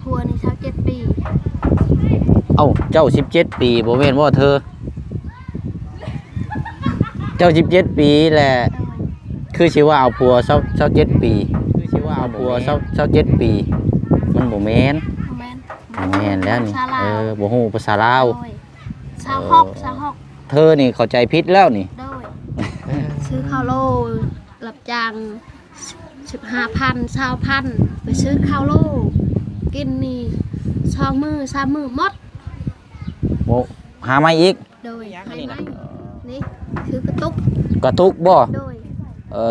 ຜົວນີ້ຊາວເຈັດປີ. ເອົ້າ ເຈົ້າສິບເຈັດປີ ບໍ່ແມ່ນບໍ່ເທີ? ເຈົ້າສິບເຈັດປີແຫຼະ ໂດຍ ຄືຊິວ່າເອົາຜົວຊາວ ຊາວເຈັດປີ ຄືຊິວ່າເອົາຜົວຊາວ ຊາວເຈັດປີ ມັນບໍ່ແມ່ນ ບໍ່ແມ່ນ ບໍ່ແມ່ນແລ້ວນີ້ ພາສາລາວ ເອີ ບໍ່ຮູ້ພາສາລາວ ໂດຍ ຊາວຫົກ ເອີ ຊາວຫົກ ເທີນີ້ເຂົ້າໃຈຜິດແລ້ວນີ້ ໂດຍ ຊື້ເຂົ້າໂລ ຮັບຈ້າງສິບຫ້າພັນ ຊາວພັນ ໄປຊື້ເຂົ້າໂລ ກິນນີ້ສອງມື້ສາມມື້ໝົດ ໂອ້ ຫາໃໝ່ອີກ ໂດຍ ຫາໃໝ່ ນີ້ຄືກະຕຸກ ກະຕຸກບໍ່? ໂດຍ ເອີ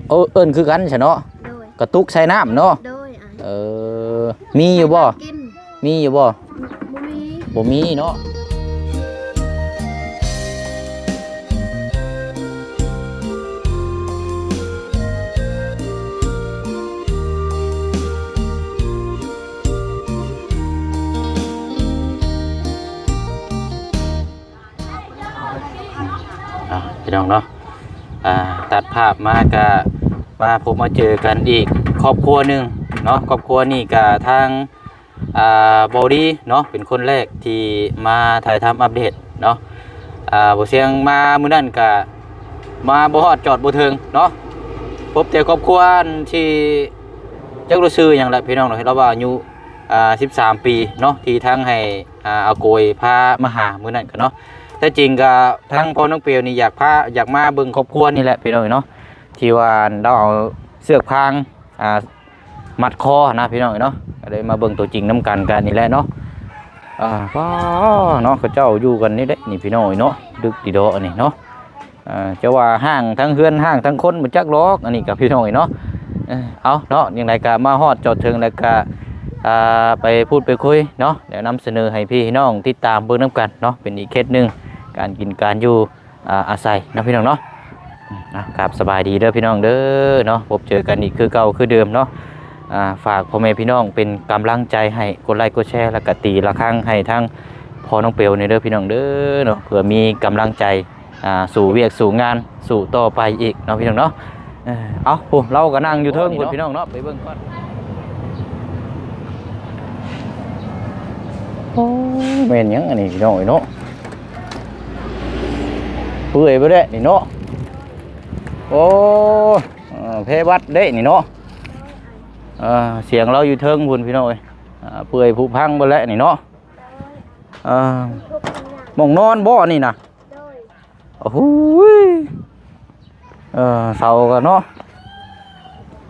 ເອີ້ນ ເອີ້ນຄືກັນຊະເນາະ ໂດຍ ກະຕຸກໃສ່ນ້ຳເນາະ ໂດຍ ເອີ ມີຢູ່ບໍ່? ກິນ ມີຢູ່ບໍ່? ບໍ່ມີ ບໍ່ມີເນາະ ອ່າ ພີ່ນ້ອງເນາະ ອ່າ ຕັດພາບມາກະມາພົບມາເຈີກັນອີກຄອບຄົວໜຶ່ງເນາະ ຄອບຄົວນີ້ກະທາງ ອ່າ ເບົາດີເນາະ ເປັນຄົນແລກທີ່ມາຖ່າຍທຳອັບເດດເນາະ ອ່າ ບໍ່ສຽງມາມື້ນັ້ນກະມາບໍ່ຮອດຈອດບໍ່ເຖິງເນາະ ພົບແຕ່ຄອບຄົວທີ່ ຈັກລະຊື່ຫຍັງລະພີ່ນ້ອງເນາະ ລາວວ່າອາຍຸ ອ່າ ສິບສາມປີເນາະ ທີ່ທາງໃຫ້ ອ່າ ອາໂກຍພາມາຫາມື້ນັ້ນກະເນາະ ແທ້ຈິງກະທາງພໍ່ນ້ອງເປວນີ້ຢາກພາ ຢາກມາເບິ່ງຄອບຄົວນີ້ແຫຼະພີ່ນ້ອງເນາະ ທີ່ວ່າລາວເອົາເຊືອກພາງ ອ່າ ມັດຄໍຫັ້ນນະພີ່ນ້ອງເນາະ ກະໄດ້ມາເບິ່ງຕົວຈິງນຳກັນກະນີ້ແຫຼະເນາະ ອ່າ ວ້າ ເນາະ ເຂົາເຈົ້າຢູ່ກັນນີ້ເດ້ນີ້ພີ່ນ້ອງເນາະ ດຶກດີດອກອັນນີ້ເນາະ ອ່າ ຈະວ່າຮ້າງທັງເຮືອນຮ້າງທັງຄົນບໍ່ຈັກດອກ ອັນນີ້ກະພີ່ນ້ອງເນາະ ເອີ ເອົາເນາະ ຈັ່ງໃດກະມາຮອດຈອດເຖິງແລ້ວກະ ອ່າ ໄປພູດໄປຄຸຍເນາະ ແລ້ວນຳສະເໜີໃຫ້ພີ່ໃຫ້ນ້ອງຕິດຕາມເບິ່ງນຳກັນເນາະ ເປັນອີກເຂດໜຶ່ງ ການກິນການຢູ່ ອ່າ ອາໄສເນາະພີ່ນ້ອງເນາະ ອ່າ ກາບສະບາຍດີເດີພີ່ນ້ອງເດີເນາະ ພົບເຈີກັນອີກຄືເກົ່າຄືເດີມເນາະ ອ່າ ຝາກພໍ່ແມ່ພີ່ນ້ອງເປັນກຳລັງໃຈໃຫ້ ກົດໄລກົດແຊ ແລ້ວກະຕີລະຄັງໃຫ້ທາງພໍ່ນ້ອງເປວນີ້ເດີພີ່ນ້ອງເດີເນາະ ເພື່ອມີກຳລັງໃຈ ອ່າ ສູ້ວຽກສູ້ງານ ສູ້ຕໍ່ໄປອີກເນາະພີ່ນ້ອງເນາະ ເອີ ເອົາ ໂອ້ ລາວກະນັ່ງຢູ່ເທິງພຸ້ນພີ່ນ້ອງເນາະ ໄປເບິ່ງກ່ອນ ໂອ້ ແມ່ນຫຍັງອັນນີ້ພີ່ນ້ອງເອີຍເນາະ ເປື່ອຍບໍ່ແດ່ນີ້ເນາະ ໂອ້ ເອີ ແພບັດເດ້ນີ້ເນາະ ເອີ ສຽງລາວຢູ່ເທິງພຸ້ນພີ່ນ້ອງເອີຍ ອ່າ ເປື່ອຍຜຸພັງເບິດແລ້ວນີ້ເນາະ ເອີ ໝ່ອງນອນບໍ່ນີ້ນະ? ໂອ້ໂຫຍ ເອີ ເສົາກະເນາະ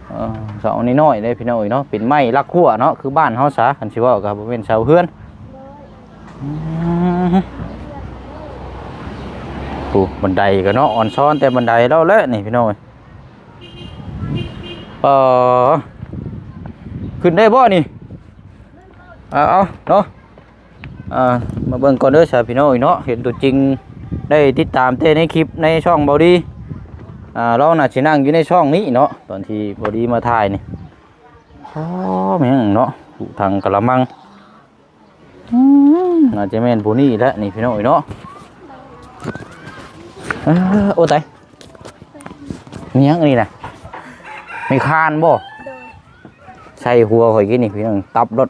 ເອີ ເສົານ້ອຍໆເດ້ພີ່ນ້ອງເອີຍເນາະ ເປັນໄມ້ລັກຮົ້ວເນາະ ຄືບ້ານເຮົາສາ ຄັນຊິເວົ້າກະບໍ່ແມ່ນເສົາເຮືອນ ອືມ ໂອ້ ບັນໄດກະເນາະ ອ່ອນຊອນແຕ່ບັນໄດແລ້ວແຫຼະນີ້ພີ່ນ້ອງເອີຍ ເອີ ຂຶ້ນໄດ້ບໍ່ນີ້? ເອົາ ເອົາເນາະ ອ່າ ມາເບິ່ງກ່ອນເດີສາພີ່ນ້ອງເນາະ ເຫັນຕົວຈິງ ໄດ້ຕິດຕາມແຕ່ໃນຄລິບໃນຊ່ອງເບົາດີ ອ່າ ລາວໜ້າຊິນັ່ງຢູ່ໃນຊ່ອງນີ້ເນາະ ຕອນທີ່ເບົາດີມາຖ່າຍນີ້ ອໍ ແມ່ນຫຍັງເນາະ ຖັງກະລະມັງ ອືມ ໜ້າຈະແມ່ນຜູ້ນີ້ແຫຼະນີ້ພີ່ນ້ອງເນາະ ເອີ ໂອ້ຕາຍ ມີຫຍັງອັນນີ້ນະ ມີຄານບໍ່? ໂດຍ ໃສ່ຫົວຂ້ອຍກິນນີ້ພີ່ນ້ອງ ຕັບໂລດ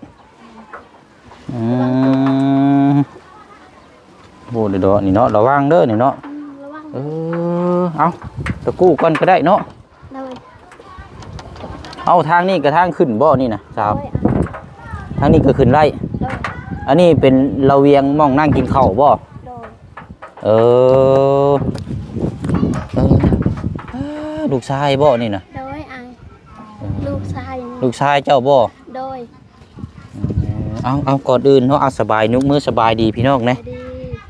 ອືມ ໂອ້ ເດີນີ້ເນາະ ລະວັງເດີນີ້ເນາະ ອືມ ລະວັງ ເອີ ເອົາ ຕະກູ້ກ່ອນກະໄດ້ເນາະ ໂດຍ ເອົາ ທາງນີ້ກະທາງຂຶ້ນບໍ່ນີ້ນະສາວ? ໂດຍ ທາງນີ້ກະຂຶ້ນໄດ້ ໂດຍ ອັນນີ້ເປັນລະວຽງໝ່ອງນັ່ງກິນເຂົ້າບໍ່? ໂດຍ ເອີ ເອີ ລູກຊາຍບໍ່ນີ້ນະ? ໂດຍ ອ້າຍ ເອີ ລູກຊາຍ ລູກຊາຍເຈົ້າບໍ່? ໂດຍ ເອົາ ເອົາ ກ່ອນອື່ນເນາະ ເອົາ ສະບາຍ ຍົກມືສະບາຍດີພີ່ນ້ອງແດ່ ສະບາຍດີ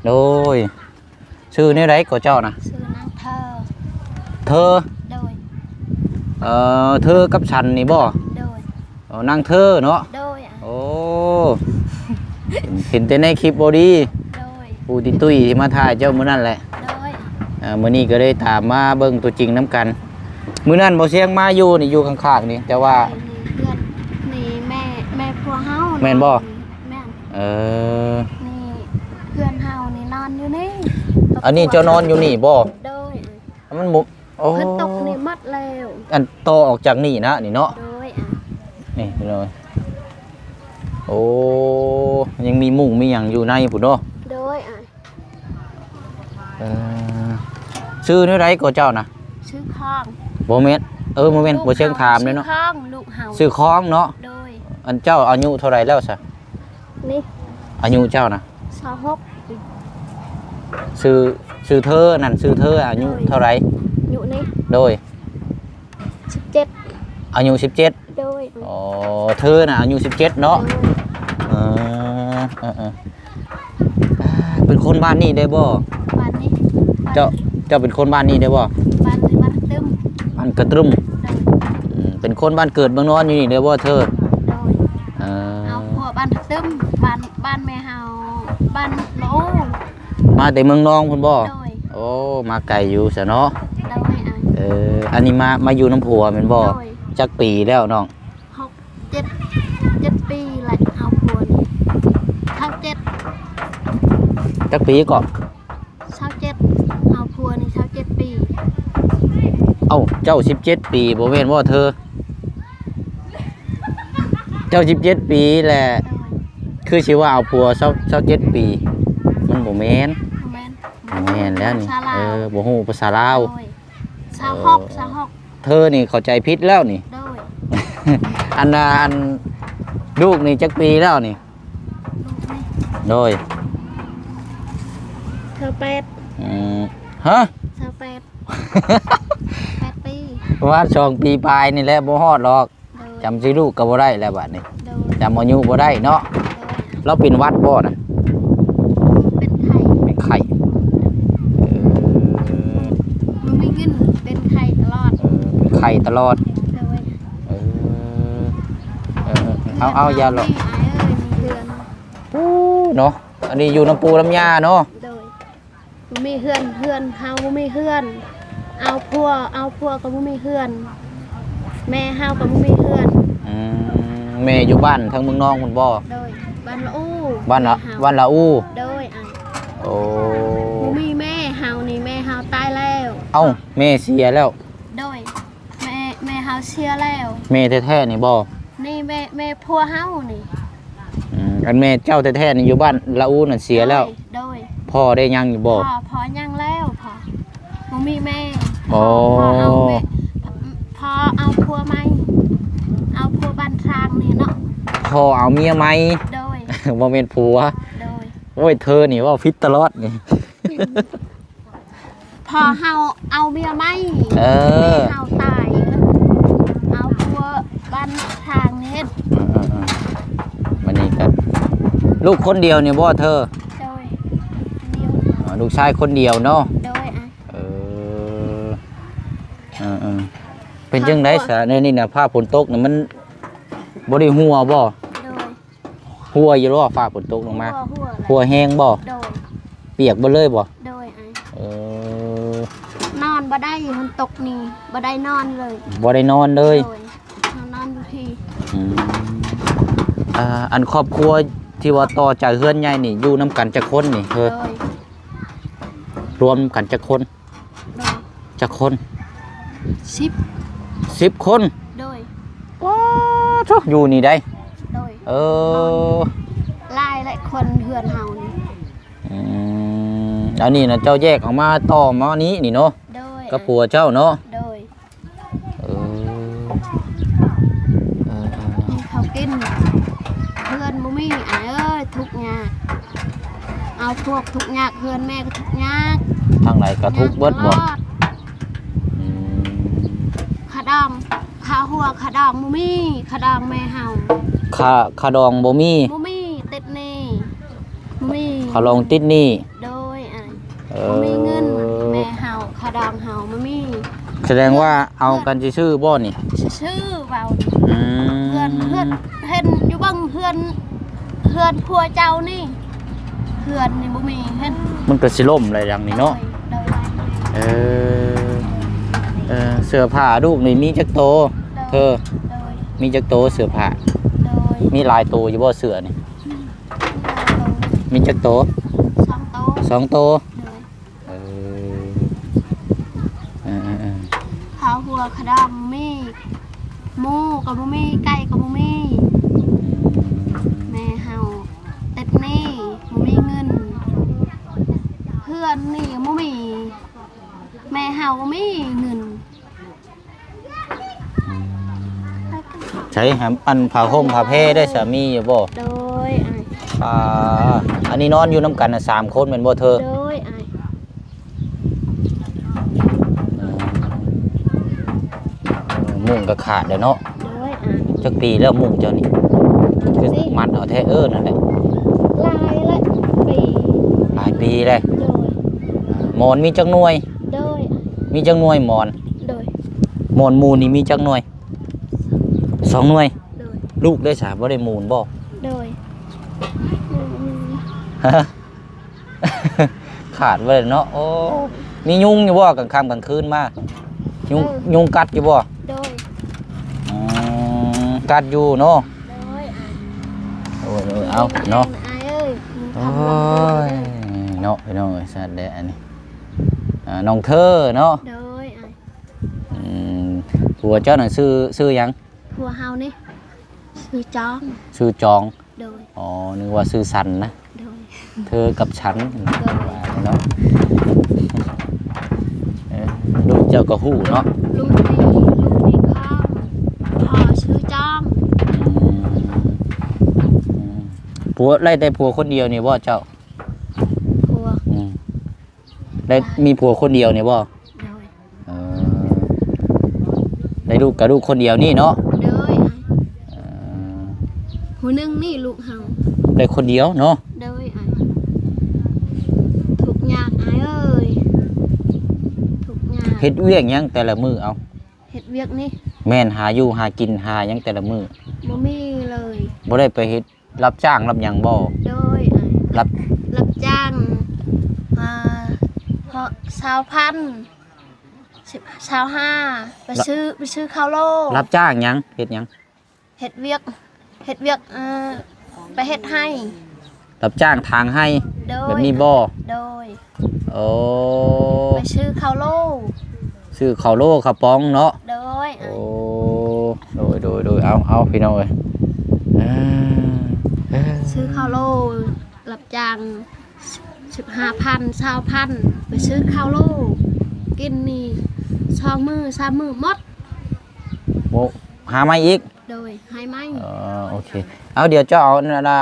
ໂດຍ ຊື່ແນວໃດກໍເຈົ້ານະ? ຊື່ນາງເທີ ເທີ ໂດຍ ເອີ ເທີກັບສັນນີ້ບໍ່? ໂດຍ ເອີ ນາງເທີເນາະ ໂດຍ ໂອ້ ເຫັນແຕ່ໃນຄລິບບໍ່ດີ ໂດຍ ຜູ້ຕິດຕຸ້ຍທີ່ມາຖ່າຍເຈົ້າມື້ນັ້ນແຫຼະ ໂດຍ ເອີ ມື້ນີ້ກໍເລີຍຕາມມາເບິ່ງຕົວຈິງນຳກັນ ມື້ນັ້ນບໍ່ສຽງມາຢູ່ນີ້ ຢູ່ຂ້າງໆນີ້ ແຕ່ວ່າ ນີ້ເຮືອນ ນີ້ແມ່ ແມ່ຜົວເຮົາ ແມ່ນບໍ່? ແມ່ນ ເອີ ນີ້ເຮືອນເຮົານີ້ນອນຢູ່ນີ້ ອັນນີ້ເຈົ້ານອນຢູ່ນີ້ບໍ່? ໂດຍ ມັນບໍ່ ໂອ້ ເພິ່ນຕົກນີ້ໝົດແລ້ວ ອັນຕໍ່ອອກຈາກນີ້ນະ ນີ້ເນາະ ໂດຍ ອ່ະ ນີ້ພີ່ນ້ອງ ໂອ້ ໂອ້ ຍັງມີມຸ້ງມີຫຍັງຢູ່ໃນພຸ້ນເນາະ. ໂດຍ ອ້າຍ. ເອີ ຊື່ແນວໃດກໍເຈົ້ານະ? ຊື່ຄອງ. ບໍ່ແມ່ນ ເອີ ບໍ່ແມ່ນ ລູກ ບໍ່ເຊີງຖາມເດ້ເນາະ. ຊື່ຄອງ ລູກເຮົາ. ຊື່ຄອງເນາະ. ໂດຍ. ອັນເຈົ້າອາຍຸເທົ່າໃດແລ້ວຊະ? ນີ້ ອາຍຸເຈົ້ານະ? ຊາວຫົກ. ຊື່ ຊື່ເທີນັ້ນ ຊື່ເທີອາຍຸເທົ່າໃດ? ໂດຍ ອາຍຸນີ້ ໂດຍ ສິບເຈັດ. ອາຍຸສິບເຈັດ. ໂດຍ. ອໍ ເທີນະອາຍຸສິບເຈັດເນາະ. ໂດຍ. ເອີ ເອີ ເອີ ເປັນຄົນບ້ານນີ້ໄດ້ບໍ່? ບ້ານນີ້. ເຈົ້າ ເຈົ້າເປັນຄົນບ້ານນີ້ໄດ້ບໍ່? ບ້ານ ບ້ານກະຕຶມ. ບ້ານກະຕຶມ. ໂດຍ. ອືມ ເປັນຄົນບ້ານເກີດເມືອງນອນຢູ່ນີ້ໄດ້ບໍ່ເທີ? ໂດຍ. ເອີ ເອົາຜົວບ້ານກະຕຶມ ບ້ານ ບ້ານແມ່ເຮົາ ບ້ານລະອູ. ມາແຕ່ເມືອງນອນພຸ້ນບໍ່? ໂດຍ. ໂອ້ ມາໄກຢູ່ຊະເນາະ. ໂດຍ ອ້າຍ. ເອີ ອັນນີ້ມາ ມາຢູ່ນຳຜົວແມ່ນບໍ່? ໂດຍ. ຈັກປີແລ້ວນ້ອງ? ຫົກ ເຈັດ ເຈັດປີແລ້ວ ເອົາຜົວນີ້ ຊາວເຈັດ. ຈັກປີເກາະ? ຊາວເຈັດ. ເອົາຜົວນີ້ຊາວເຈັດປີ. ເອົ້າ ເຈົ້າສິບເຈັດປີບໍ່ແມ່ນບໍ່ເທີ? ເຈົ້າສິບເຈັດປີແຫຼະ. ໂດຍ. ຄືຊິວ່າເອົາຜົວຊາວ ຊາວເຈັດປີ ມັນບໍ່ແມ່ນ. ບໍ່ແມ່ນ ບໍ່ແມ່ນແລ້ວນີ້. ເອີ ບໍ່ຮູ້ພາສາລາວ. ໂດຍ. ຊາວຫົກ ເອີ ຊາວຫົກ. ເທີນີ້ເຂົ້າໃຈຜິດແລ້ວນີ້. ໂດຍ. ອັນ ອັນ ລູກນີ້ຈັກປີແລ້ວນີ້? ລູກນີ້ ໂດຍ ຊາວແປດ. ອືມ ຮະ? ຊາວແປດ ແປດປີ. ປະມານສອງປີປາຍນີ້ແຫຼະ ບໍ່ຮອດດອກ. ໂດຍ. ຈຳຊື່ລູກກໍບໍ່ໄດ້ແລ້ວບາດນີ້. ໂດຍ. ຈຳອາຍຸບໍ່ໄດ້ເນາະ. ໂດຍ. ລາວເປັນຫວັດບໍ່ນະ? ເປັນໄຂ້. ເປັນໄຂ້. ເອີ ບໍ່ມີເງິນ ເປັນໄຂ້ຕະຫຼອດ. ເອີ ເປັນໄຂ້ຕະຫຼອດ. ໂດຍ. ເອີ ເອີ ເອີ ເອົາ ເອົາຢາຫຼອກ. ໂອ້ ເນາະ ອັນນີ້ຢູ່ນຳປູ່ນຳຍ່າເນາະ. ໂດຍ. ບໍ່ມີເຮືອນ ເຮືອນເຮົາບໍ່ມີເຮືອນ ເອົາຜົວ ເອົາຜົວກໍບໍ່ມີເຮືອນ ແມ່ເຮົາກໍບໍ່ມີເຮືອນ. ອືມ ແມ່ຢູ່ບ້ານທາງເມືອງນອນພຸ້ນບໍ່? ໂດຍ. ບ້ານລະອູ. ບ້ານລະ ແມ່ເຮົາ ບ້ານລະອູ. ໂດຍ. ໂອ້ ບໍ່ມີແມ່ເຮົານີ້ ແມ່ເຮົາຕາຍແລ້ວ. ເອົ້າ ແມ່ເສຍແລ້ວ? ໂດຍ. ແມ່ ແມ່ເຮົາເສຍແລ້ວ. ແມ່ແທ້ໆນີ້ບໍ່? ນີ້ແມ່ ແມ່ຜົວເຮົານີ້. ອືມ ອັນແມ່ເຈົ້າແທ້ໆນີ້ຢູ່ບ້ານລະອູນັ້ນເສຍແລ້ວ. ໂດຍ ໂດຍ. ພໍ່ໄດ້ຍັງຢູ່ບໍ່? ພໍ່ ພໍ່ຍັງແລ້ວ ພໍ່ບໍ່ມີແມ່. ອໍ ພໍ່ເອົາແມ່ ພໍ່ເອົາຜົວໃໝ່ ເອົາຜົວບ້ານທາງນີ້ເນາະ. ພໍ່ເອົາເມຍໃໝ່. ໂດຍ. ບໍ່ແມ່ນຜົວ. ໂດຍ. ໂອ້ຍ ເທີນີ້ເວົ້າຜິດຕະຫຼອດນີ້. ພໍ່ເຮົາເອົາເມຍໃໝ່. ເອີ ແມ່ເຮົາຕາຍ ເອົາຜົວບ້ານທາງນີ້. ເອີ ເອີ ເອີ ບັດນີ້ກໍ ລູກຄົນດຽວນີ້ບໍ່ເທີ? ໂດຍ. ດຽວ. ອໍ ລູກຊາຍຄົນດຽວເນາະ. ໂດຍ. ເອີ ເອີ ເອີ ເປັນຈັ່ງໃດຊະ ໃນນີ້ນະ ຟ້າຝົນຕົກນະ ມັນບໍ່ໄດ້ຮົ່ວບໍ່? ໂດຍ. ຮົ່ວຢູ່ບໍ່ ຟ້າຝົນຕົກລົງມາ? ຮົ່ວ ຮົ່ວແຮງບໍ່? ໂດຍ. ປຽກເບິດເລີຍບໍ່? ໂດຍ. ເອີ ນອນບໍ່ໄດ້ ຝົນຕົກນີ້ບໍ່ໄດ້ນອນເລີຍ. ບໍ່ໄດ້ນອນເລີຍ? ໂດຍ. ເຮົານອນຢູ່ພີ້. ອືມ ອ່າ ອັນຄອບຄົວທີ່ວ່າຕໍ່ຈາກເຮືອນໃຫຍ່ນີ້ ຢູ່ນຳກັນຈັກຄົນນີ້? ໂດຍ. ຮວມກັນຈັກຄົນ? ໂດຍ. ຈັກຄົນ? ສິບ. ສິບຄົນ? ໂດຍ. ປາໂທ້ ຢູ່ນີ້ໃດ? ໂດຍ. ເອີ ຫຼາຍຫຼາຍຄົນເຮືອນເຮົານີ້. ອືມ ອັນນີ້ນະ ເຈົ້າແຍກອອກມາຕໍ່ມານີ້ນີ້ເນາະ? ໂດຍ. ກັບຜົວເຈົ້າເນາະ? ໂດຍ. ເອີ ເອີ ເອີ ມີເຂົ້າກິນ ເຮືອນບໍ່ມີ ອ້າຍເອີຍ ທຸກຍາກ ເອົາພວກທຸກຍາກ ເຮືອນແມ່ກໍທຸກຍາກ ທາງໃດກໍທຸກເບິດບໍ່? ຍາກຕະຫຼອດ. ອືມ ຄ່າດອງ ຄ່າຫົວ ຄ່າດອງບໍ່ມີ ຄ່າດອງແມ່ເຮົາ ຄ່າ ຄ່າດອງບໍ່ມີ ບໍ່ມີ ຕິດໜີ້ ບໍ່ມີ ຄ່າດອງຕິດໜີ້. ໂດຍ. ເອີ ບໍ່ມີເງິນ ແມ່ເຮົາ ຄ່າດອງເຮົາບໍ່ມີ. ສະແດງວ່າເອົາກັນຊື່ໆບໍ່ນີ້? ຊື່ໆ ເວົ້າ. ອືມ ເຮືອນ ເຮືອນ ເຫັນຢູ່ເບິ່ງເຮືອນ ເຮືອນຜົວເຈົ້ານີ້ ເຮືອນນີ້ບໍ່ມີ ເຫັນ ມັນກໍຊິລົ້ມແລ້ວຫຼັງນີ້ເນາະ. ໂດຍ ໂດຍ. ເອີ ເອີ ເສື້ອຜ້າລູກນີ້ມີຈັກໂຕ? ໂດຍ ເທີ ໂດຍ. ມີຈັກໂຕເສື້ອຜ້າ? ໂດຍ. ມີຫຼາຍໂຕຢູ່ບໍ່ເສື້ອນີ້? ອືມ ມີຫຼາຍໂຕ. ມີຈັກໂຕ? ສອງໂຕ. ສອງໂຕ. ໂດຍ. ເອີ ເອີ ເອີ ເອີ ຂ້າວຫົວຂ້າວດອງມີ ໝູກໍບໍ່ມີ ໄກ່ກໍບໍ່ມີ. ອືມ ແມ່ ນີ້ຍັງບໍ່ມີ ແມ່ເຮົາບໍ່ມີເງິນ. ໃສຫາ ອັນຜ້າຫົ່ມຜ້າແພໄດ້ສາມີຢູ່ບໍ່? ໂດຍອ້າຍ. ອ່າ ອັນນີ້ນອນຢູ່ນຳກັນນະ ສາມຄົນແມ່ນບໍ່ເທີ? ໂດຍອ້າຍ. ມຸ້ງກໍຂາດແລ້ວເນາະ. ໂດຍອ້າຍ. ຈັກປີແລ້ວມຸ້ງເຈົ້ານີ້? ຄືມັດເອົາແທ້? ເອີ ນັ້ນແຫຼະ ຫຼາຍແລ້ວປີ. ຫຼາຍປີແລ້ວ. ໂດຍ. ໝອນມີຈັກໜ່ວຍ? ໂດຍ. ມີຈັກໜ່ວຍໝອນ? ໂດຍ. ໝອນໝູນນີ້ມີຈັກໜ່ວຍ? ສອງໜ່ວຍ. ໂດຍ. ລູກໄດ້ສາ ບໍ່ໄດ້ໝູນບໍ່? ໂດຍ. ຂາດເບິດເນາະ. ໂອ້ ມີຍຸງຢູ່ບໍ່ ກາງຄ່ຳກາງຄືນມາ? ຍຸງ ເອີ ຍຸງກັດຢູ່ບໍ່? ໂດຍ. ອືມ ກັດຢູ່ເນາະ. ໂດຍ. ໂອ້ຍ ເອົາເນາະ. ໂອ້ຍ ເນາະ ພີ່ນ້ອງເອີຍ ສັດແດະອັນນີ້. ອ່າ ນ້ອງເທີເນາະ. ໂດຍ. ອືມ ຜົວເຈົ້ານັ້ນຊື່ ຊື່ຫຍັງ? ຜົວເຮົານີ້ຊື່ຈອງ. ຊື່ຈອງ. ໂດຍ. ອໍ ນຶກວ່າຊື່ສັນນະ. ໂດຍ. ເທີກັບສັນ. ໂດຍ. ວ່າເນາະ. ເອີ ລູກເຈົ້າກໍຮູ້ເນາະ. ລູກນີ້ ລູກນີ້ຂອງພໍ່ຊື່ຈອງ. ອືມ ອືມ ຜົວ ໄດ້ແຕ່ຜົວຄົນດຽວນີ້ບໍ່ເຈົ້າ? ຜົວ. ອືມ ໄດ້ມີຜົວຄົນດຽວນີ້ບໍ່? ໂດຍ. ເອີ ໄດ້ລູກກະລູກຄົນດຽວນີ້ເນາະ. ໂດຍ. ເອີ ຜູ້ໜຶ່ງນີ້ລູກເຮົາ ໄດ້ຄົນດຽວເນາະ. ໂດຍ. ທຸກຍາກອ້າຍເອີຍ ທຸກຍາກ. ເຮັດວຽກຫຍັງແຕ່ລະມື້? ເອົາ ເຮັດວຽກນີ້ ແມ່ນຫາຢູ່ຫາກິນຫາຫຍັງແຕ່ລະມື້? ບໍ່ມີເລີຍ. ບໍ່ໄດ້ໄປເຮັດ ຮັບຈ້າງຮັບຫຍັງບໍ່? ໂດຍ. ຮັບ ຮັບຈ້າງ ອ່າ ເພາະຊາວພັນ ສິບ ຊາວຫ້າ ໄປຊື້ ໄປຊື້ເຂົ້າໂລ. ຮັບຈ້າງຫຍັງ? ເຮັດຫຍັງ? ເຮັດວຽກ ເຮັດວຽກ ເອີ ໄປເຮັດໄຮ່. ຮັບຈ້າງຖາງໄຮ່. ໂດຍ. ແບບນີ້ບໍ່? ໂດຍ. ໂອ້ ໄປຊື້ເຂົ້າໂລ ຊື້ເຂົ້າໂລເຂົ້າປອງເນາະ. ໂດຍ. ໂອ້ ໂດຍ ໂດຍ ໂດຍ ເອົາ ເອົາ ພີ່ນ້ອງເອີຍ ເອີ ຊື້ເຂົ້າໂລ ຮັບຈ້າງສິບຫ້າພັນ ຊາວພັນ ໄປຊື້ເຂົ້າໂລ ກິນນີ້ສອງມື້ສາມມື້ໝົດ. ໂອ້ ຫາໃໝ່ອີກ. ໂດຍ ໃຫ້ໃໝ່. ເອີ ໂອເຄ ເອົາ ດຽວເຈົ້າເອົາ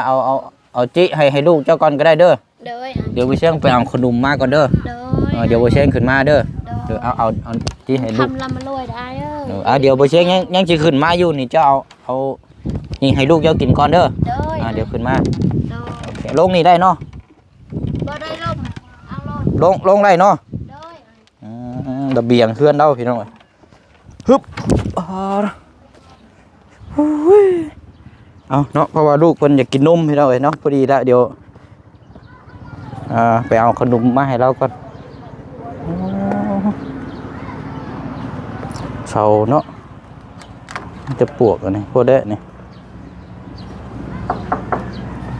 ເອົາ ເອົາ ເອົາຈິໃຫ້ ໃຫ້ລູກເຈົ້າກ່ອນກໍໄດ້ເດີ. ໂດຍ. ດຽວບໍ່ຊຽງໄປເອົາຂະໜົມມາກ່ອນເດີ. ໂດຍ. ເອີ ດຽວບໍ່ຊຽງຂຶ້ນມາເດີ. ໂດຍ. ເອີ ເອົາ ເອົາ ເອົາຈິໃຫ້ລູກ. ຄຳລຳລວຍໄດ້ເອີ. ເອີ ດຽວບໍ່ຊຽງຍັງ ຍັງຊິຂຶ້ນມາຢູ່ນີ້ ເຈົ້າເອົາ ເອົານີ້ໃຫ້ລູກເຈົ້າກິນກ່ອນເດີ. ໂດຍ. ອ່າ ດຽວຂຶ້ນມາ. ໂດຍ. ໂອເຄ ລົງນີ້ໄດ້ເນາະ. ບໍ່ໄດ້ລົງ ເອົາລົງ ລົງ ລົງໄດ້ເນາະ. ໂດຍ. ອືມ ລະບຽງເຮືອນເຮົາ ພີ່ນ້ອງເອີຍ ຮຶບ ອ່າ ໂອ້ຍ ເອົາເນາະ ເພາະວ່າລູກເພິ່ນຢາກກິນນົມ ພີ່ນ້ອງເອີຍເນາະ. ພໍດີລະ ດຽວ ອ່າ ໄປເອົາຂະໜົມມາໃຫ້ລາວກ່ອນ. ໂອ້ ເຊົາເນາະ ມີແຕ່ປວກອັນນີ້ ໂພດແດະນີ້.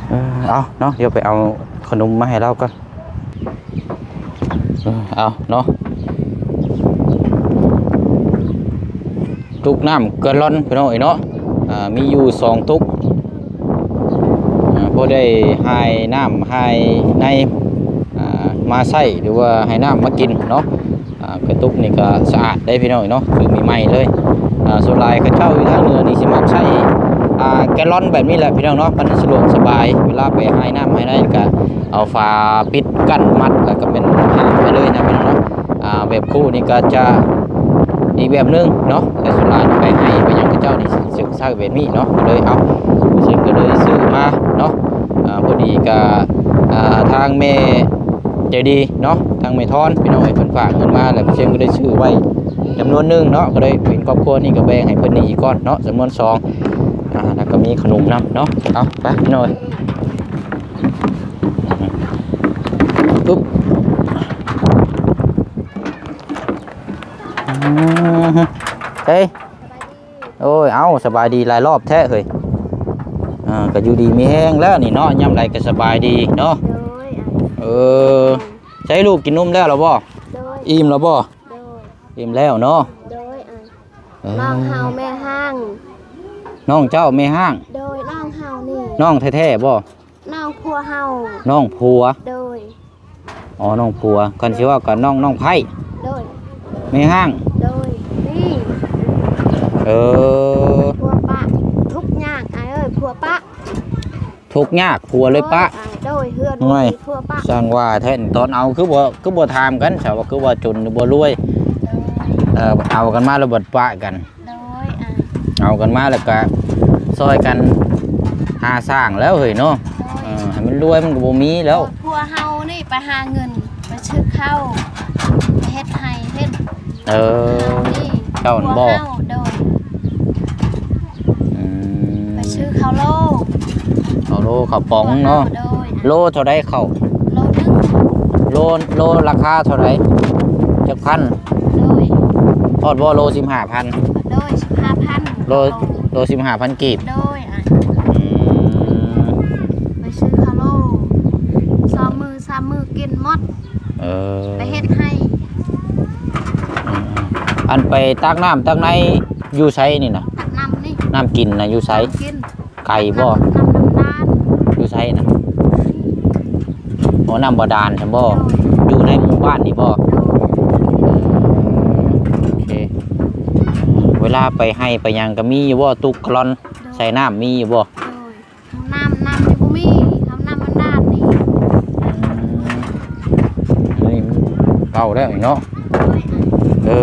ເອີ ເອົາເນາະ ດຽວໄປເອົາຂະໜົມມາໃຫ້ລາວກ່ອນ. ເອີ ເອົາເນາະ ຕຸກນ້ຳແກລອນ ພີ່ນ້ອງເອີຍເນາະ. ອ່າ ມີຢູ່ສອງຕຸກ ອ່າ ພໍໄດ້ຫາຍນ້ຳຫາຍໃນ ອ່າ ມາໃຊ້ ຫຼືວ່າໃຫ້ນ້ຳມາກິນເນາະ. ອ່າ ກະຕຸກນີ້ກະສະອາດເດ້ພີ່ນ້ອງເນາະ ຄືໃໝ່ໆເລີຍ. ອ່າ ສ່ວນຫຼາຍເຂົາເຈົ້າຢູ່ທາງເໜືອນີ້ຊິມັກໃຊ້ ອ່າ ແກລອນແບບນີ້ແຫຼະພີ່ນ້ອງເນາະ ມັນສະດວກສະບາຍ ເວລາໄປຫາຍນ້ຳຫາຍໃນກະເອົາຝາປິດກັ້ນມັດ ແລ້ວກະແມ່ນຫາບໄປເລີຍນະພີ່ນ້ອງເນາະ. ອ່າ ແບບຄູ່ນີ້ກະຈະອີກແບບໜຶ່ງເນາະ ແຕ່ສ່ວນຫຼາຍໄປໃຫ້ໄປຫຍັງເຂົາເຈົ້ານີ້ຊິໃຊ້ແບບນີ້ເນາະ ກະເລີຍເອົາ ເຊິ່ງກະເລີຍຊື້ມາເນາະ. ອ່າ ພໍດີກະ ອ່າ ທາງແມ່ ໃຈດີເນາະ ທາງແມ່ທອນ ພີ່ນ້ອງເອີຍ ເພິ່ນຝາກເງິນມາ ແລ້ວເຊງກໍໄດ້ຊື້ໄວ້ຈຳນວນໜຶ່ງເນາະ ກໍໄດ້ເປັນຄອບຄົວນີ້ກໍແບ່ງໃຫ້ເພິ່ນນີ້ອີກກ່ອນເນາະ ຈຳນວນສອງ ອ່າ ແລ້ວກໍມີຂະໜົມນຳເນາະ. ເອົາ ໄປ ພີ່ນ້ອງເອີຍ ປຶບ ອືມ ເອີຍ ໂອ້ຍ ເອົ້າ ສະບາຍດີຫຼາຍລອບແທ້ເຮີ້ຍ. ອ່າ ກໍຢູ່ດີມີແຮງແລ້ວນີ້ເນາະ ຍາມໃດກໍສະບາຍດີເນາະ. ໂດຍ ເອີ ໃຊ້ລູກກິນນົມແລ້ວລະບໍ່? ໂດຍ ອີ່ມລະບໍ່? ໂດຍ ອີ່ມແລ້ວເນາະ. ໂດຍ ເອີ ນ້ອງເຮົາແມ່ຮ້າງ. ນ້ອງເຈົ້າແມ່ຮ້າງ? ໂດຍ ນ້ອງເຮົານີ້. ນ້ອງແທ້ໆບໍ່? ນ້ອງຜົວເຮົາ. ນ້ອງຜົວ? ໂດຍ. ອໍ ອໍ ນ້ອງຜົວ ຄັນຊິເວົ້າກໍນ້ອງ ນ້ອງໃພ້ ໂດຍ ແມ່ຮ້າງ ໂດຍ ນີ້ ເອີ ຜົວປະ ທຸກຍາກອ້າຍເອີຍ ຜົວປະ ທຸກຍາກຜົວເລີຍປະ ໂດຍ ເຮືອນ ໂອ້ຍ ຜົວປະ ຊ່າງວ່າແທ້ ຕອນເອົາຄືບໍ່ ຄືບໍ່ຖາມກັນຊະວ່າຄືວ່າຈົນຫຼືບໍ່ລວຍ ເອີ ເອົາກັນມາແລ້ວບັດປະກັນ ໂດຍ ອ່າ ເອົາກັນມາແລ້ວກະຊ່ອຍກັນຫາສ້າງແລ້ວເຮີ້ຍເນາະ ໂດຍ ເອີ ໃຫ້ມັນລວຍມັນກໍບໍ່ມີແລ້ວ ພວກເຮົານີ້ໄປຫາເງິນ ໄປຊື້ເຂົ້າ ໄປເຮັດໄຮ່ເຮັດ ເອີ ເຮົານີ້ ເຈົ້ານັ້ນບໍ່ ພວກເຮົາ ໂດຍ ອືມ ໄປຊື້ເຂົ້າໂລ ເຂົ້າໂລ ເຂົ້າປ໋ອງເນາະ ໂດຍ ໂລເທົ່າໃດເຂົ້າ ໂລໜຶ່ງ ໂລ ໂລລາຄາເທົ່າໃດ ຈັກພັນ ໂດຍ ຮອດບໍ່ໂລສິບຫ້າພັນ ໂດຍ ສິບຫ້າພັນ ໂລ ໂລສິບຫ້າພັນກີບ ໂດຍ ອ່າ ອືມ ໄປຊື້ຄາໂລ ສອງມື້ສາມມື້ກິນໝົດ ເອີ ໄປເຮັດໄຮ່ ອືມ ອັນໄປຕັກນ້ຳຕັກໃນຢູ່ໃສນີ້ນະ ຕັກນ້ຳນີ້ ນ້ຳກິນນະຢູ່ໃສ ນ້ຳກິນ ໄກບໍ່ ຕັກນ້ຳ ນ້ຳບາດານ ຢູ່ໃສນະ ໂອ້ ນ້ຳບາດານຊັ້ນບໍ່ ໂດຍ ຢູ່ໃນໝູ່ບ້ານນີ້ບໍ່ ໂດຍ ເອີ ໂອເຄ ເວລາໄປໄຮ່ໄປຫຍັງກໍມີຢູ່ບໍ່ ຕຸກກະລອນ ໂດຍ ໃສ່ນ້ຳມີຢູ່ບໍ່ ໂດຍ ຫ້ອງນ້ຳ ນ້ຳນີ້ບໍ່ມີ ຫ້ອງນ້ຳມັນດ້ານນີ້ ອືມ ອັນນີ້ມັນເກົ່າແລ້ວນີ້ເນາະ ໂດຍ ເອີ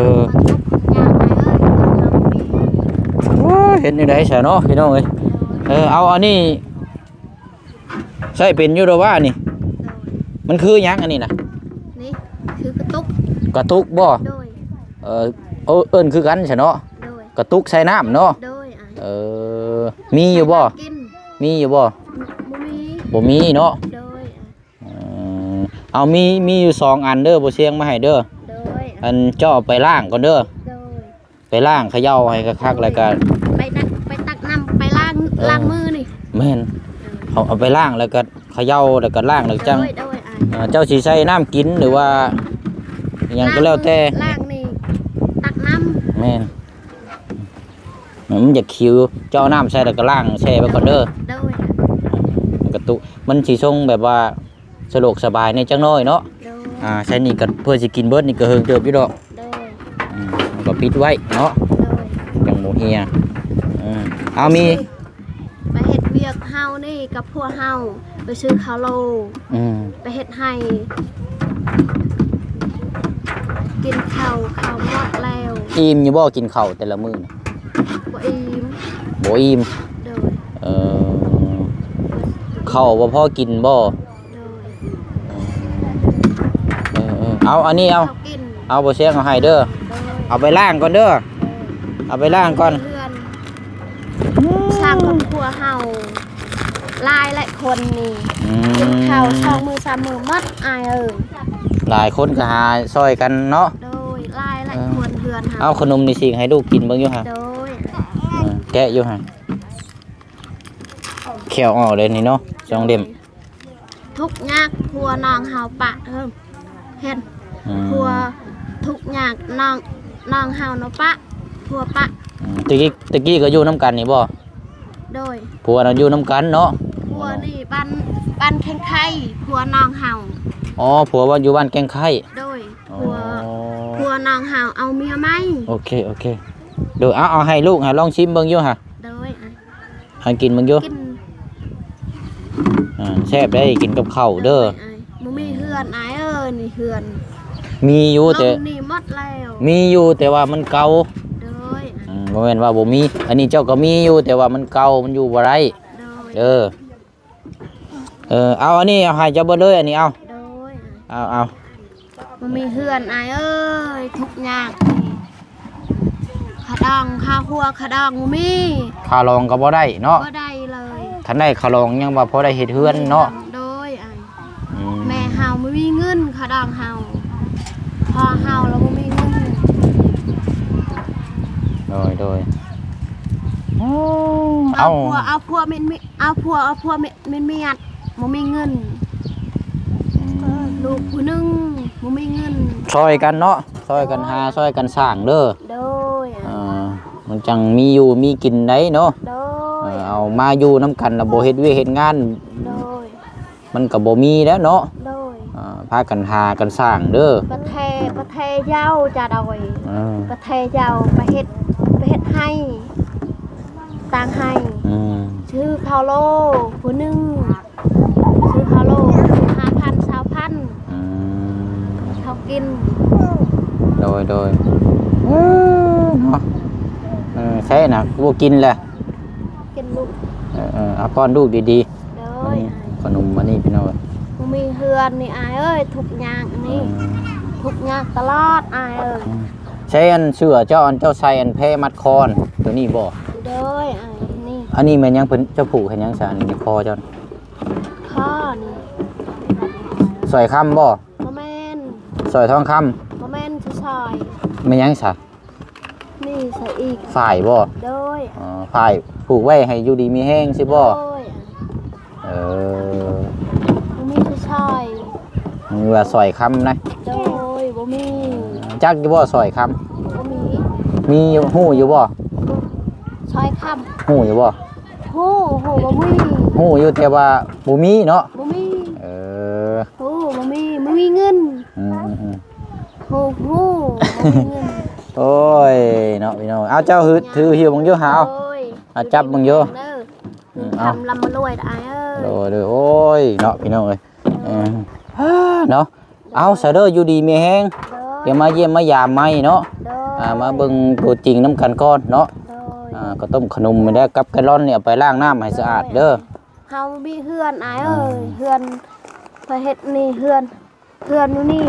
ໂອ້ຍ ເຮັດແນວໃດຊະເນາະພີ່ນ້ອງເອີຍ ເອີ ເອົາອັນນີ້ໃຊ້ເປັນຢູ່ດອກວ່ານີ້ ໂດຍ ມັນຄືຫຍັງອັນນີ້ນະ ນີ້ຄືກະຕຸກ ກະຕຸກບໍ່ ໂດຍ ເອີ ເອີ້ນຄືກັນຊະເນາະ ໂດຍ ກະຕຸກໃສ່ນ້ຳເນາະ ໂດຍ ອ່າ ເອີ ມີຢູ່ບໍ່ ກິນ ມີຢູ່ບໍ່ ບໍ່ມີ ບໍ່ມີເນາະ ໂດຍ ອືມ ເອົາ ມີ ມີຢູ່ສອງອັນເດີ ບໍ່ຊຽງມາໃຫ້ເດີ ໂດຍ ອັນເຈົ້າເອົາໄປລ້າງກ່ອນເດີ ໂດຍ ໄປລ້າງເຂົາເຍົາໃຫ້ຄັກໆ ແລ້ວກໍ ໄປຕັກ ໄປຕັກນ້ຳ ໄປລ້າງ ເອີ ລ້າງມືນີ້ ແມ່ນ ເອີ ເອົາ ເອົາໄປລ້າງ ແລ້ວກໍເຂົາເຍົາ ແລ້ວກໍລ້າງ ແລ້ວຈັ່ງ ໂດຍ ໂດຍ ອ່າ ເອີ ເຈົ້າຊິໃສ່ນ້ຳກິນ ຫຼືວ່າອີ່ຫຍັງກໍແລ້ວແຕ່ ລ້າງນີ້ ຕັກນ້ຳ ແມ່ນ ມັນຢາກຂິວ ເຈົ້າເອົານ້ຳໃສ່ແລ້ວກໍລ້າງແຊ່ໄວ້ກ່ອນເດີ ໂດຍ ມັນກະຕຸ ມັນຊິຊົງແບບວ່າສະດວກສະບາຍແດ່ຈັກໜ້ອຍເນາະ ໂດຍ ອ່າ ໃສ່ນີ້ກໍເພື່ອຊິກິນເບິດນີ້ກໍເຮິງເຕີບຢູ່ດອກ ໂດຍ ອືມ ມັນກໍປິດໄວ້ເນາະ ໂດຍ ຈັ່ງບໍ່ເຫ່ຍ ເອີ ເອົາມີ ໄປເຮັດວຽກເຮົານີ້ກັບພວກເຮົາ ໄປຊື້ເຂົ້າໂລ ອືມ ໄປເຮັດໄຮ່ ກິນເຂົ້າ ເຂົ້າໝົດແລ້ວ ອີ່ມຢູ່ບໍ່ກິນເຂົ້າແຕ່ລະມື້ນະ ບໍ່ອີ່ມ ບໍ່ອີ່ມ ໂດຍ ເອີ ເຂົ້າບໍ່ພໍກິນບໍ່ ໂດຍ ເອີ ເອີ ເອົາ ອັນນີ້ເອົາ ເອົາ ບໍ່ແຊງເອົາໃຫ້ເດີ ໂດຍ ເອົາໄປລ້າງກ່ອນເດີ ໂດຍ ເອົາໄປລ້າງກ່ອນ ເຮືອນ ສ້າງຄອບຄົວເຮົາຫຼາຍແຫຼະຄົນນີ້ ອືມ ກິນເຂົ້າສອງມື້ສາມມື້ໝົດອ້າຍເອີຍ ຫຼາຍຄົນກໍຫາຊ່ອຍກັນເນາະ ໂດຍ ຫຼາຍແຫຼະ ເອີ ຄົນເຮືອນເຮົາ ເອົາ ຂະໜົມນີ້ສີກໃຫ້ລູກກິນເບິ່ງຢູ່ຫະ ໂດຍ ເອີ ແກະຢູ່ຫະ ແຂ້ວອອກເລີຍນີ້ເນາະ ສອງເຫຼັ້ມ ໂດຍ ທຸກຍາກ ຜົວນ້ອງເຮົາປະ ເອີ ເຫັນ ອືມ ຜົວທຸກຍາກ ນ້ອງ ນ້ອງເຮົາເນາະປະ ຜົວປະ ອືມ ແຕ່ກີ້ ແຕ່ກີ້ກໍຢູ່ນຳກັນນີ້ບໍ່ ໂດຍ ຜົວນະຢູ່ນຳກັນເນາະ ຜົວນີ້ບ້ານ ບ້ານແກ້ງໄຄ ຜົວນ້ອງເຮົາ ອໍ ຜົວວ່າຢູ່ບ້ານແກ້ງໄຄ ໂດຍ ອໍ ຜົວ ຜົວນ້ອງເຮົາເອົາເມຍໃໝ່ ໂອເຄ ໂອເຄ ໂດຍ ເອົາ ເອົາໃຫ້ລູກ ໃຫ້ລອງຊິມເບິ່ງຢູ່ຫະ ໂດຍ ອ່ະ ໃຫ້ກິນເບິ່ງຢູ່ ກິນ ອ່າ ແຊບໄດ໋ ກິນກັບເຂົ້າເດີ ໂດຍ ອ້າຍ ບໍ່ມີເຮືອນອ້າຍເອີຍ ນີ້ເຮືອນ ມີຢູ່ແຕ່ ລົງນີ້ໝົດແລ້ວ ມີຢູ່ແຕ່ວ່າມັນເກົ່າ ໂດຍ ອ່າ ອືມ ບໍ່ແມ່ນວ່າບໍ່ມີ ອັນນີ້ເຈົ້າກໍມີຢູ່ ແຕ່ວ່າມັນເກົ່າ ມັນຢູ່ບໍ່ໄດ້ ໂດຍ ເດີ ເອີ ເອົາ ອັນນີ້ເອົາໃຫ້ເຈົ້າເບິດເລີຍ ອັນນີ້ເອົາ ໂດຍ ເອົາ ເອົາ ບໍ່ມີເຮືອນອ້າຍເອີຍ ທຸກຍາກນີ້ ຄ່າດອງຄ່າຫົວຄ່າດອງບໍ່ມີ ຄ່າດອງກໍບໍ່ໄດ້ເນາະ ບໍ່ໄດ້ເລີຍ ຄັນໄດ້ຄ່າດອງຍັງວ່າພໍໄດ້ເຮັດເຮືອນເນາະ ໂດຍ ອືມ ແມ່ເຮົາບໍ່ມີເງິນຄ່າດອງເຮົາ ພໍ່ເຮົາລະບໍ່ມີເງິນ ໂດຍ ໂດຍ ເອົາ ເອົາຜົວ ເອົາຜົວແມ່ນມີ ເອົາຜົວ ເອົາຜົວແມ່ນ ແມ່ນເມຍ ບໍ່ມີເງິນ ອືມ ລູກຜູ້ໜຶ່ງບໍ່ມີເງິນ ຊ່ອຍກັນເນາະ ຊ່ອຍກັນຫາ ໂດຍ ຊ່ອຍກັນສ້າງເດີ ໂດຍ ເອີ ມັນຈັ່ງມີຢູ່ມີກິນໄດ໋ເນາະ ໂດຍ ເອີ ເອົາມາຢູ່ນຳກັນລະບໍ່ເຮັດວຽກເຮັດງານ ໂດຍ ມັນກໍບໍ່ມີແລ້ວເນາະ ໂດຍ ອ່າ ພາກັນຫາກັນສ້າງເດີ ປະແທ ປະແທເຍົາຈະດອຍ ເອີ ປະແທເຍົາ ໄປເຮັດ ໄປເຮັດໄຮ່ ຕ່າງໄຮ່ ອືມ ຊື້ເຂົ້າໂລຜູ້ໜຶ່ງ ຊື້ເຂົ້າໂລຫ້າພັນ ຊາວພັນ ອືມ ເຂົາກິນ ໂດຍ ໂດຍ ເອີ ເນາະ ເອີ ໃຊ່ນະ ບໍ່ກິນແຫຼະ ກິນລູກ ເອີ ເອີ ເອົາປ້ອນລູກດີໆ ໂດຍ ອັນນີ້ ອ້າຍ ຂະໜົມອັນນີ້ພີ່ນ້ອງ ບໍ່ມີເຮືອນນີ້ອ້າຍເອີຍ ທຸກຍາກອັນນີ້ ອືມ ທຸກຍາກຕະຫຼອດອ້າຍເອີຍ ອືມ ໃຊ້ອັນເສື້ອເຈົ້າ ອັນເຈົ້າໃສ່ອັນແພມັດຄໍນ ໂຕນີ້ບໍ່? ໂດຍ ອັນນີ້ ອັນນີ້ແມ່ນຫຍັງ ເພິ່ນ ເຈົ້າຜູກເຮັດຫຍັງຊະ ອັນນີ້ຄໍເຈົ້າ? ຄໍນີ້ ສ້ອຍຄຳບໍ່? ບໍ່ແມ່ນ ສ້ອຍທອງຄຳ? ບໍ່ແມ່ນ ຊື່ສ້ອຍ ແມ່ນຫຍັງຊະ? ນີ້ໃສ່ອີກ ຝ້າຍບໍ່? ໂດຍ ອໍ ຝ້າຍຜູກໄວ້ໃຫ້ຢູ່ດີມີແຮງຊີ້ບໍ່? ໂດຍ ເອີ ບໍ່ມີຜູ້ຊາຍ ມີວ່າສອຍຄຳນະ ໂດຍ ບໍ່ມີ ຈັກຢູ່ບໍ່ສອຍຄຳ? ບໍ່ມີ ມີຢູ່ ຮູ້ຢູ່ບໍ່? ສອຍຄຳ ຮູ້ຢູ່ບໍ່? ຮູ້ ຮູ້ ບໍ່ມີ ຮູ້ຢູ່ ແຕ່ວ່າບໍ່ມີເນາະ ບໍ່ມີ ເອີ ຮູ້ ບໍ່ມີ ບໍ່ມີເງິນ ອືມໆ ຮູ້ ຮູ້ ບໍ່ມີເງິນ ໂອ້ຍ ເນາະ ພີ່ນ້ອງ ເອົາ ເຈົ້າຫືດ ຖື ຫິ້ວເບິ່ງຢູ່ຫາ ເອົາ ໂດຍ ເອົາ ຈັບເບິ່ງຢູ່ ເດີ ອືມ ເອົາ ຄຳລຳມາລວຍອ້າຍເອີຍ ໂດຍ ໂດຍ ໂອ້ຍ ເນາະ ພີ່ນ້ອງເອີຍ ເອີ ອ່າ ເນາະ ເອົາຊະເດີ ຢູ່ດີມີແຮງ ໂດຍ ດຽວມາຢ້ຽມມາຢາມໃໝ່ເນາະ ໂດຍ ອ່າ ມາເບິ່ງຕົວຈິງນຳກັນກ່ອນເນາະ ໂດຍ ອ່າ ເຂົ້າຕົ້ມຂະໜົມນີ້ແຫຼະ ກັບແກລອນນີ້ ເອົາໄປລ້າງນ້ຳໃຫ້ສະອາດເດີ ເຮົາມີເຮືອນອ້າຍເອີຍ ເຮືອນ ເພິ່ນເຮັດນີ້ເຮືອນ ເຮືອນຢູ່ນີ້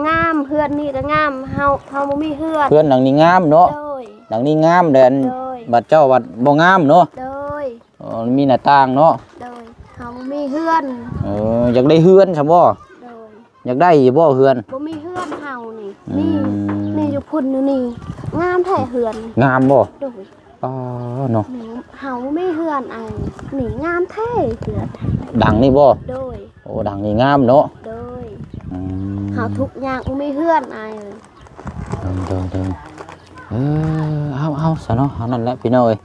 ງາມ ເຮືອນນີ້ກໍງາມ ເຮົາ ເຮົາບໍ່ມີເຮືອນ ເຮືອນຫຼັງນີ້ງາມເນາະ ໂດຍ ຫຼັງນີ້ງາມ ແຕ່ ໂດຍ ບັດເຈົ້າບັດບໍ່ງາມເນາະ ໂດຍ ອໍ ມີໜ້າຕ່າງເນາະ ໂດຍ ເຮົາມີເຮືອນ ເອີ ຢາກໄດ້ເຮືອນຊະບໍ່? ໂດຍ ຢາກໄດ້ຢູ່ບໍ່ເຮືອນ? ບໍ່ມີເຮືອນເຮົານີ້ ອືມ ນີ້ ນີ້ຢູ່ພຸ້ນຢູ່ນີ້ ງາມແທ້ເຮືອນ ງາມບໍ່? ໂດຍ ອໍ ເນາະ ນີ້ເຮົາມີເຮືອນອັນນີ້ງາມແທ້ເຮືອນ ຫຼັງນີ້ບໍ່? ໂດຍ ໂອ້ ຫຼັງນີ້ງາມເນາະ ໂດຍ ອືມ ເຮົາທຸກຍາກບໍ່ມີເຮືອນອ້າຍເອີຍ ໂດຍ ໂດຍ ໂດຍ ເອີ ເອົາ ເອົາຊະເນາະ ເອົານັ້ນແຫຼະພີ່ນ້ອງເອີຍ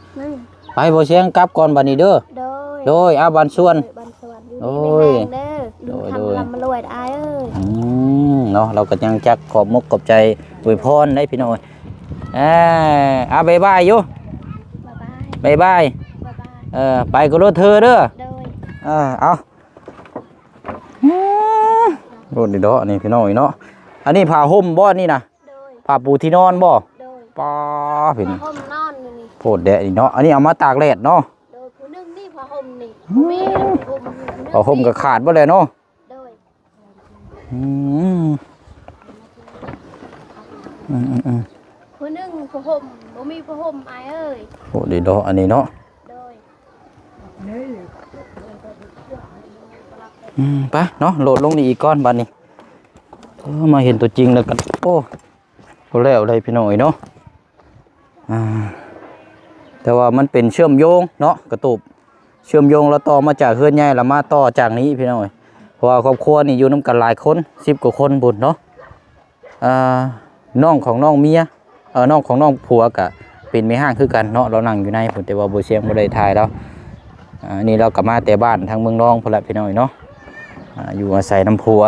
ໄປ ບໍ່ຊຽງກັບກ່ອນບັດນີ້ເດີ ໂດຍ ໂດຍ ເອົາ ບານສ່ວນ ໂດຍ ບານສ່ວນ ຢູ່ ໂດຍ ດີມີແຮງເດີ ໂດຍ ໂດຍ ຄຳລຳມາລວຍອ້າຍເອີຍ ອືມ ເນາະ ເຮົາກໍຍັງຈັກຂອບມົກຂອບໃຈອວຍພອນໄດ໋ພີ່ນ້ອງເອີຍ ເອີ ເອົາ ບາຍບາຍຢູ່ ບາຍບາຍ ບາຍບາຍ ບາຍບາຍ ເອີ ໄປກໍລົດເທີເດີ ໂດຍ ເອີ ເອົາ ອືມ ໂດດນີ້ເນາະ ອັນນີ້ພີ່ນ້ອງເອີຍເນາະ ອັນນີ້ຜ້າຫົ່ມບໍ່ນີ້ນະ? ໂດຍ ຜ້າປູທີ່ນອນບໍ່? ໂດຍ ປ້າ ພີ່ນ້ອງ ຜ້າຫົ່ມນອນຢູ່ນີ້ ໂພດແດະນີ້ເນາະ ອັນນີ້ເອົາມາຕາກແດດເນາະ ໂດຍ ຜູ້ໜຶ່ງນີ້ຜ້າຫົ່ມນີ້ ອືມ ມີຜ້າຫົ່ມຢູ່ ຜ້າຫົ່ມກໍຂາດເບິດແລ້ວເນາະ ໂດຍ ອືມ ອືມໆໆ ຜູ້ໜຶ່ງຜ້າຫົ່ມ ບໍ່ມີຜ້າຫົ່ມອ້າຍເອີຍ ໂພດດີເນາະ ອັນນີ້ເນາະ ໂດຍ ອືມ ໄປເນາະ ໂຫຼດລົງນີ້ອີກກ່ອນບັດນີ້ ເອີ ມາເຫັນຕົວຈິງແລ້ວກໍ ໂອ້ ບໍ່ແລ້ວໃດ໋ພີ່ນ້ອງເອີຍເນາະ ອ່າ ແຕ່ວ່າມັນເປັນເຊື່ອມໂຍງເນາະ ກະຕູບເຊື່ອມໂຍງ ແລ້ວຕໍ່ມາຈາກເຮືອນໃຫຍ່ ແລ້ວມາຕໍ່ຈາກນີ້ພີ່ນ້ອງເອີຍ ເພາະວ່າຄອບຄົວນີ້ຢູ່ນຳກັນຫຼາຍຄົນ ສິບກວ່າຄົນພຸ້ນເນາະ ອ່າ ນ້ອງຂອງນ້ອງເມຍ ເອີ ນ້ອງຂອງນ້ອງຜົວກະເປັນແມ່ຮ້າງຄືກັນເນາະ ລາວນັ່ງຢູ່ໃນພຸ້ນ ແຕ່ວ່າບໍ່ ສຽງບໍ່ໄດ້ຖ່າຍລາວ ອ່າ ນີ້ລາວກະມາແຕ່ບ້ານທາງເມືອງນອງພຸ້ນແຫຼະພີ່ນ້ອງເອີຍເນາະ ອ່າ ຢູ່ອາໄສນຳຜົວ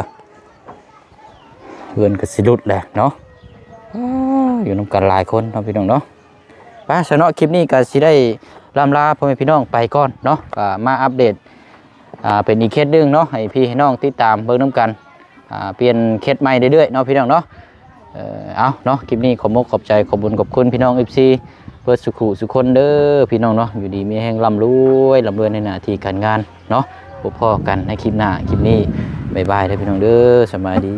ເຮືອນກໍຊິຫຼຸດແຫຼະເນາະ ຢູ່ນຳກັນຫຼາຍຄົນເນາະພີ່ນ້ອງເນາະ ໄປຊະເນາະ ຄລິບນີ້ກໍຊິໄດ້ລ່ຳລາພໍ່ແມ່ພີ່ນ້ອງໄປກ່ອນເນາະ ກໍມາອັບເດດ ອ່າ ເປັນອີກເຄສໜຶ່ງເນາະ ໃຫ້ພີ່ໃຫ້ນ້ອງຕິດຕາມເບິ່ງນຳກັນ ອ່າ ປ່ຽນເຄສໃໝ່ເລື້ອຍໆເນາະພີ່ນ້ອງເນາະ ເອີ ເອົາເນາະ ຄລິບນີ້ຂອບມົກຂອບໃຈ ຂອບບຸນຂອບຄຸນພີ່ນ້ອງ ເອັຟຊີ ເບິດສູ່ຄູ່ສູ່ຄົນເດີພີ່ນ້ອງເນາະ ຢູ່ດີມີແຮງ ລ່ຳລວຍ ລ່ຳລວຍໃນໜ້າທີ່ການງານເນາະ ພົບພໍ້ກັນໃນຄລິບໜ້າ ຄລິບນີ້ບາຍບາຍເດີພີ່ນ້ອງເດີ ສະບາຍດີ.